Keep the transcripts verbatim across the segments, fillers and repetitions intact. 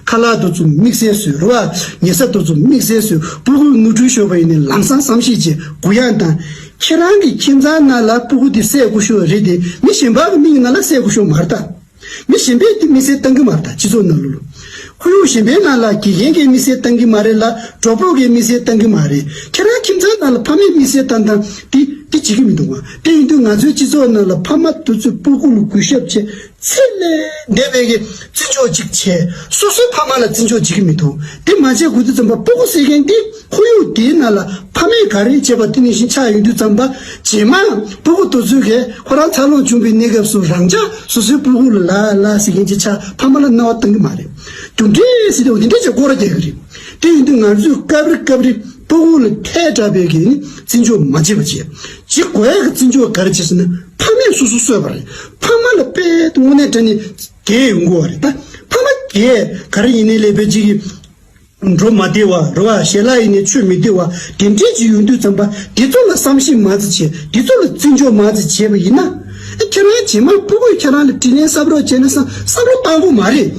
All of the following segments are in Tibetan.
ཁ་ལག་དེ་ཚོ་དམིགས་བསལ་བཟོས་རེད་བ། ཉལ་ས་དེ་ཚོ་དམིགས་བསལ་བཟོས། སྤུ་གུ་ནོར་འཁྲུལ་ཤོར་བ་ཡིན་ནའི་ལམ་སང་བསམ་ཤེས་བྱེད། གུ་ཡངས་དང་། ཁྱེད་རང་གི་ཁྱིམ་ཚང་ནང་ལ་སྤུ་གུ་དེ་བསད་དགོས་ཤོག་རེད་དེ། མི་གཞན་པ་གི་མིང་ནང་ལ་བསད་དགོས་ཤོག་མ་རེད་ད། མི་གཞན་པས་དེ་དམིགས་བསལ་བཏང་གི་མ་རེད་ད། སྤྱི་ཚོགས་ནང་ལོགས་ལ། ཁོར་ཡུག་གཞན་པའི་ནང་ལ་དགེ་རྒན་གྱིས་དམིགས་བསལ་བཏང་གི་མ་རེད་ལ། གྲོགས་པོ་གིས་དམིགས་བསལ་བཏང་གི་མ་རེད། ཁྱེད་རང་ཁྱིམ་ཚང་ནང་ལ་ཕ་མས་དམིགས་བསལ་བཏང་སྟངས་དེ་དེ་བྱེད་ཀྱི་མི་འདུག་ག་དེ་ཡིན་དུས་ང་ཚོའི་སྤྱི་ཚོགས་ནང་ལ་ཕ་མ་དེ་ཚོས་སྤུ་གུ་ལ་གུས་ཞབས་བྱེད། ཚད་ལས་འདས་པའི་གི་བརྩི་འཇོག་ཅིག་བྱས། སོ་སོའི་ཕ་མ་ལ་བརྩི་འཇོག་བྱེད་ཀྱི་མི་འདུག་དེ་མ་བྱེད་དགོས་དུས་ཙམ་པ་སྤུ་གུ་ཟེར་མཁན་དེ་ཁོར་ཡུག་དེའི་ནང་ལ་ཕ་མས་ག་རེ་བྱས་པ་དེ་ནང་བཞིན་ཆགས་ཡོང་དུས་ཙམ་པ། རྗེས་མ་སྤུ་གུ་དེ་ཚོས་གི་ཁོ་རང་འཚར་ལོངས་བྱུང་བའི་གནས་སྐབས་སུ་རང་ཅག་སོ་སོའི་སྤུ་གུ་ལ་ལ་ལ་ཟེར་མཁན་ཅིག་ཆགས། ཕ་མ་ལ་སྣང་བ་གཏོང་གི་མ་རེད། རྒྱུ་འབྲས་ཟེར་དུས་འདི་འདྲས་ཅིག་སྐོར་ར་རྒྱག་གི་རེད། དེ་ཡིན་དུས་ང་ཚོས་སྐབས་རེ་སྐབས་རེ་སྤུ་གུ་ལ་ཐལ་དྲགས་པའི་གི་བརྩི་འཇོག་མ་བྱེད་པ་བྱས། བྱེད་དགོས་ཡག་གི་བརྩི་འཇོག་ག་རེ་བྱེད་ཟེར་ན། ཕ་མས་སོ་སོ་གསོས་པ་རེད། ཕ་མ་ལ་དཔེ་དངོས་གནས་དྲང་གནས་རྒས་ཡོང་གི་ཡོད་རེད་ད། ཕ་མ་རྒས་ག་རེ་ཡིན་ནའི་ལས་དཔེ་གཅིག་གི་འགྲོ་མ་བདེ་བ་རེད་བ། ཞལ་ལག་ཡིན་ནའི་མཆོད་མི་བདེ་བ་དེ་འདྲས་ཅིག་ཡོང་དུས་ཙམ་པ། དེ་ཚོ་ལ་བསམ་ཤེས་མ་ཙི་བྱས། དེ་ཚོ་ལ་བརྩི་འཇོག་མ་ཙི་བྱས་པ་ཡིན་ན། ཨ། ཁྱེད་རང་རྗེས་མ་སྤུ་གུས་ཁྱེད་རང་ལ་དྲིན་ལན་གསབ་རོགས་བྱས་ན་བསམ་བསམ་བློ་བཏང་དགོས་མ་རེད།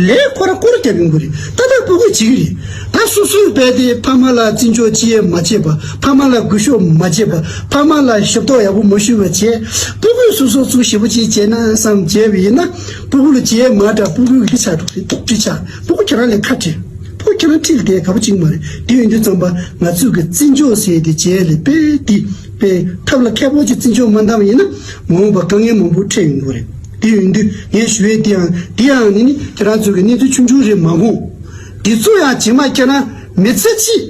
ལས་ཁོ་རང་སྐོར་རྒྱབ་ཡོང་གི་རེད། ད་ལྟ་སྤུ་གུས་བྱེད་ཀྱི་རེད། ད་སོ་སོའི་རྦད་དེ་ཕ་མ་ལ་བརྩི་འཇོག་ཅི་ཡང་མ་བྱས་པ། ཕ་མ་ལ་གུས་ཞབས་མ་བྱས་པ། ཕ་མ་ལ་ཞབས་ཏོག་ཡག་པོ་མ་ཞུས་པ་བྱས། སྤུ་གུས་སོ་སོ་ཚུགས་ཞེ་པོ་ཅིག་བྱས་ན་བསམ་བྱས་པ་ཡིན་ན། སྤུ་གུ་ལ་བྱས་མ་འདྲ་སྤུ་གུས་འདི་ཆགས་འགྲོ་གི་རེད། སྡུག་ཅིག་ཆགས། སྤུ་གུ་ཁྱེད་རང་ལས་ཁ་བྲལ། སྤུ་གུ་ཁྱེད་རང་ཁྲིད་ལ་བསྡད་དགའ་པོ་བྱེད་ཀྱི་མ་རེད། དེ་ཡིན་དུས་ཙམ་པ་ང་ཚོས་གི་བརྩི་འཇོག་ཟེར་དེ་བྱས་ལས་དཔེ་དེ་དཔེ་ཐབས་ལ་མཁས་པོ་ཅིག་བརྩི་འཇོག་མ་བཏང་བ་ཡིན་ན། མ་འོངས་པ་དཀའ་ངལ་མང་པོ་འཕྲད་ཡོང་གི་རེད། དེ་ཡིན་དུས་ངས་ཞུ་ཡས་དེ་ཡང་དེ་ཡང་ནི་ནི་ཁྱེད་རང་ཚོ་གི་གནས་ཚུལ་ཆུང་ཆུང་རེད་མ་དགོངས། དེ་ཚོ་ཡང་རྗེས་མ་ཁྱེད་རང་མི་ཚེ་གཅིག་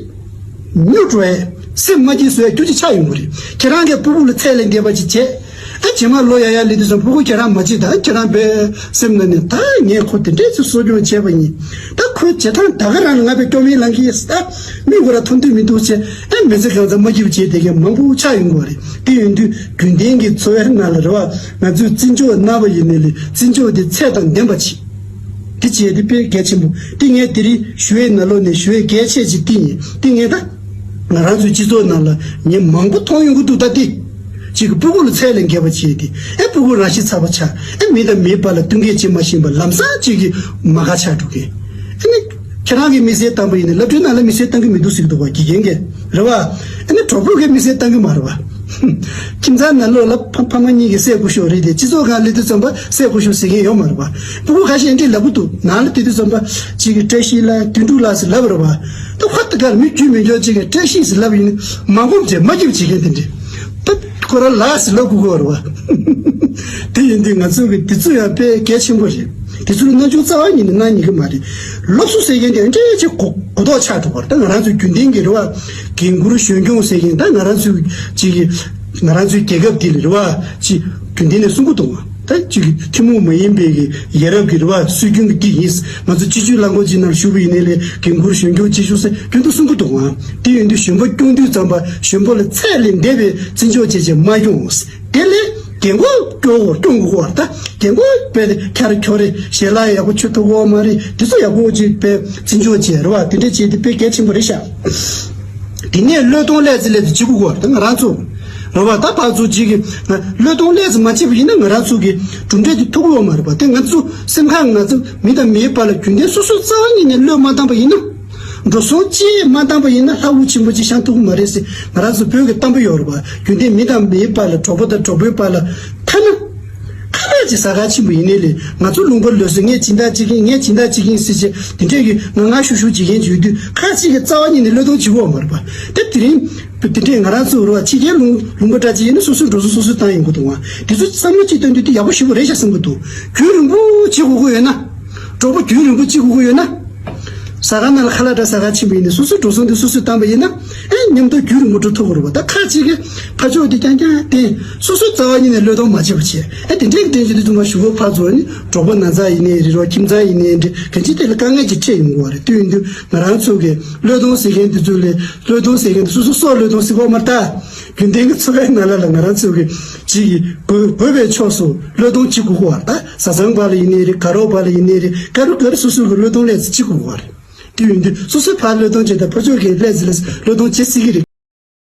མྱུར་འགྲོ་ཡས་སེམས་མ་སྐྱིད་བཟོ་ཡས་རྒྱུ་ཅིག་ཆགས་ཡོང་གི་རེད། ཁྱེད་རང་གིས་སྤུ་གུ་ལ་ཚད་ལས་འདས་པ་ཅིག་བྱས། ཨ། རྗེས་མ་ལོ་ཡར་ཡར་སླེབས་དུས་ཙམ་སྤུ་གུ་ཁྱེད་རང་མ་བྱེད་ད། ཁྱེད་རང་པའི་སེམས་ནང་ནས་ད་ངས་ཁོ་དེ་འདྲས་ཚོ་གསོ་སྐྱོང་བྱས་པ་ཡིན། ད་ཁོའི་བྱེད་སྟངས་ད་ག་རང་ལ་ང་པའི་སྐྱོ་མིག་ལངས་ཀྱི་ཡོད་ས། མིག་གུ་ར་མཐོང་འདོད་མི་འདུག་ཅེས། ཨ། མི་ཚེ་གང་ཚང་མ་སྐྱིད་པོ་བྱས་བསྡད་མཁན་མང་པོ་ཆགས་ཡོང་གི་རེད། དེ་ཡིན་དུས་རྒྱུན་ལྡན་གྱི་འཚོ་བའི་ནང་ལ་རེད་བ། ང་ཚོས་བརྩི་འཇོག་གནང་བ་ཡིན་ནའི་ལས་བརྩི་འཇོག་དེ་ཚད་དང་ལྡན་པ་བྱེད། དེ་བྱས་དེ་དཔེ་གལ་ཆེན་པོ། དེ་ངས་དེ་རིང་ཞུ་ཡས་ནང་ལོགས་ནས་ཞུ་ཡས་གལ་ཆེ་ཅིག་དེ་ཡིན། དེ་ངས་ད་ང་རང་ཚོའི་སྤྱི་ཚོགས་ནང་ལ་ངས་མང་པོ་མཐོང་ཡོང་གི་འདུག་ད་དེ། གཅིག་གི་སྤུ་གུ་ལ་ཚད་ལས་འགལ་བ་བྱས་ཏེ། ཨེ། སྤུ་གུ་རང་ཤི་ཚ་བ་ཆགས། ཨེ། མི་དང་མིའི་བར་ལ་བསྟུན་མཁས་བྱེད་མ་ཤེས་པ་ལམ་སང་གཅིག་གི་མ་དགའ་ཆགས་འགྲོ་མཁན། ཨེ་ནི་ཁྱེད་རང་གིས་དམིགས་བསལ་བཏང་པ་ཡིན་ན་སློབ་གྲྭའི་ནང་ལ་དམིགས་བསལ་བཏང་གི་མི་འདུག་ཟེར་གི་འདུག་བ། དགེ་རྒན་གྱིས་རེད་བ། ཨེ་ནི་གྲོགས་པོ་གིས་དམིགས་བསལ་བཏང་གི་མ་རེད་བ། ཁྱིམ་ཚང་ནང་ལོགས་ལ་ཕ་ཕ་མ་གཉིས་ཀྱིས་བསད་དགོས་ཤོག་རེད་དེ། སྤྱི་ཚོགས་སྒང་སླེབས་དུས་ཙམ་པ་བསད་དགོས་ཤོག་ཟེར་མཁན་ཡོད་མ་རེད་བ། སྤུ་གུ་ཁ་ཤས་འདི་ལབ་གི་འདུག་ནང་ལ་བསྡད་དུས་ཙམ་པ་གཅིག་གིས་བཀྲ་ཤིས་ལགས་དོན་གྲུབ་ལགས་ཟེར་ལབ་རེད་བ། ད་ཁོ་ད་གར་མི་རྒྱུས་མེད་འཇོག་ཅིག་གིས་བཀྲ་ཤིས་ཟེར་ལབ་ཡིན་ན་མ་གོམས་བྱས་མ་སྐྱིད་བྱེད་མཁན་དེ་འདྲས། ད་ཁོ་རང་ལགས་ཟེར་ལབ་དགོས་ཀྱི་ཡོད་རེད་བ། དེ་ཡིན་དུས་ང་ཚོ་གི་དེ་ཚོ་ཡང་དཔེ་གལ་ཆེན་པོ་རེད། དེ་ཚོ་ལ་རྣམ་འགྱུར་རྩ་བ་ཉིད་ནས་གནང་ཉན་གི་མ་རེད། སློབ་གསོ་ཟེར་མཁན་དེ་འདྲས་ཅིག་གོ་གོ་རྟོགས་ཆགས་འགྲོ་བ་རེད། ད་ང་རང་ཚོའི་རྒྱུན་ལྡན་གྱི་རེད་བ། རྒན་བཀུར་གཞོན་སྐྱོང་ཟེར་མཁན་ད་ང་རང་ཚོའི་ཅིག་གི་ང་རང་ཚོའི་རྒྱལ་ཁབ་འདི་ལ་རེད་བ། ཅིག་རྒྱུན་ལྡན་ནས་གསུང་གི་འདུག་བ། ད་ཅིག་ཐུན་མོང་མ་ཡིན་པའི་གི་ཡ་རབས་ཀྱི་རེད་བ། སྲོལ་རྒྱུན་གྱི་འདི་ཡིན། ང་ཚོ་སྤྱི་སྤྱོད་རླངས་འཁོར་ཅིག་ནང་ཞུགས་པ་ཡིན་ནའི་ལས་རྒན་བཀུར་གཞོན་སྐྱོང་བྱེད་ཆོག་ཟེར་རྒྱུན་དུ་གསུང་གི་འདུག་བ། དེ་ཡིན་དུས་གཞོན་པ་སྐྱོང་དུས་ཙམ་པ་གཞོན་པ་ལ་ཚད་ལས་འདས་པའི་བརྩི་འཇོག་བྱས་བྱས་མ་སྐྱོང་། དེ་ལས་རྒན་གོག་སྐྱོ་བོ་སྐྱོང་དགོས་བར་ད། རྒན་གོག་དཔེ་ཁྱར་ཁྱོར་རེ་ཞལ་ལག་ཡག་པོ་མཆོད་ཐུབ་ཀྱི་ཡོད་མ་རེད། དེ་ཚོ་ཡག་པོ་ཅིག་དཔེ་བརྩི་འཇོག་བྱས་རེད་བ། དེ་འདྲ་བྱས་ཏེ་དཔེ་གལ་ཆེན་པོ་རེད་ཤག་དེ་ནས་བློས་གཏོང་ལས་ཙི་ལས་ཙི་བྱེད་དགོས་བར་ད་ང་རང་ཚོ་རེད་བ། ད་ཕར་ཚུར་ཅིག་གི་བློས་གཏོང་ལས་ཙི་མ་བྱས་པ་ཡིན་ན་ང་རང་ཚོ་གི་གྲུབ་འབྲས་དེ་ཐོབ་ཀྱི་ཡོད་མ་རེད་བ། དེ་ང་ཚོ་སེམས་ཁམས་ང་ཚོ་མི་དང་མིའི་བར་ལ་རྒྱུན་ལྡན་སོ་སོའི་རྩ་བ་ཉིད་ནས་བློས་མ་བཏང་པ་ཡིན་ན། འགྲོ་སོང་ཅིག་མ་བཏང་པ་ཡིན་ན་ལྷ་དབུགས་ཆེན་པོ་ཅིག་བཞེངས་ཐུབ་ཀྱི་མ་རེད་ཟེར་ང་རང་ཚོ་བོད་ཀྱི་གཏམ་དཔེ་ཡོད་རེད་པ། རྒྱུན་ལྡན་མི་དང་མིའི་བར་ལ་གྲོགས་པོ་དང་གྲོགས་པོའི་བར་ལ་ཐ་ན། ཁ་ལག་ཅིག་ཟ་ག་ཕྱིན་པ་ཡིན་ནའི་ལས་ང་ཚོ་ལུང་པ་ལོགས་སུ་ངས་སྦྱིན་བདག་ཅིག་ཡིན། ངས་སྦྱིན་བདག་ཅིག་ཡིན་ཟེར་བྱས་དེ་འདྲས་ཀྱི་ང་ང་ཤུག་ཤུག་བྱེད་མཁན་ཅིག་ཡོད་དུས་ཁ་ཅིག་གི་རྩ་བ་ཉིད་ནས་བློས་གཏོང་བྱེད་ཀྱི་ཡོད་མ་རེད་པ། དེ་དེ་རིང་དེ་འདྲས་ང་རང་ཚོ་རེད་པ། ཕྱི་རྒྱལ་ལུང་ལུང་པ་འདྲ་ཅིག་ཡིན་ན་སོ་སོའི་འགྲོ་སོང་སོ་སོས་བཏང་ཡོང་གི་འདུག་བ། དེ་ཚོ་བསམ་བློ་ཅིག་བཏོན་དུས་དེ་ཡག་པོ་ཞེ་པོ་རེད་ཤག་བསམ་གྱི་འདུག་རྒྱུན་རིང་པོ་བྱེད་དགོས་ཀྱི་ཡོད་ན། གྲོགས་པོ་རྒྱུན་རིང་པོ་གཅིག་དགོས་ཀྱི་ཡོད་ན། ཟ་ཁང་ནང་ལ་ཁ་ལག་འདྲ་ཟ་ག་ཕྱིན་པ་ཡིན་ན་སོ་སོའི་འགྲོ་སོང་དེ་སོ་སོས་བཏང་པ་ཡིན་ན། ཨེ་མཉམ་དུ་རྒྱུན་རིང་པོ་འགྲོ་ཐུབ་ཀྱི་རེད་པ། ད་ཁ་ཅིག་གིས་ཕར་ཕྱོགས་དེ་རྐྱང་རྐྱང་བསྟན། སོ་སོའི་རྩ་བ་ཉིད་ནས་བློས་གཏོང་མ་བྱས་པ་བྱས། ཨེ་དེ་འདྲའི་རྐྱེན་གྱིས་དེ་ཚོ་མ་ཞུ་བ་ཕར་ཚུར་ནི་གྲོགས་པོ་ན་ཚ་ཡིན་ནའི་རེད་རོ། ཁྱིམ་ཚང་ཡིན་ནའི་འདྲ་གང་ཅི་དེ་ལ་དཀའ་ངལ་ཅིག་འཕྲད་ཡོང་གི་རེད། དེ་ཡིན་དུས་ང་རང་ཚོ་གི་བློས་གཏོང་ཟེར་མཁན་དེ་ཚོ་ལས་བློས་གཏོང་ཟེར་མཁན་དེ་སོ་སོ་སྲོག་བློས་གཏོང་ཟེར་གོ་མ་རེད་ད། རྒྱུན་ལྡན་གྱི་འཚོ་བའི་ནང་ལ་ལ་ང་རང་ཚོ་གི་ཅིག་གི་དགོས་དགོས་པའི་ཕྱོགས་སུ་བློས་གཏོང་བྱེད་དགོས་ཀྱི་རེད་ད། བཟའ་ཚང་བར་ལ་ཡིན་ནའི་རེད། དགའ་རོགས་བར་ལ་ཡིན་ནའི་རེད། ག་རུ་ག་རུ་སོ་སོ་གི་བློས་གཏོང་ལས་ཅིག་བྱེད་དགོས་ཀྱི་རེད། དེ་ཡིན་དུས་སོ་སོའི་ཕར་བློས་གཏོང་བྱས་ཏེ་ཕར་ཕྱོགས་ཀྱི་ལས་ཟེར་ལས་བློས་གཏོང་བྱེད་སྲིད་ཀྱི་རེད།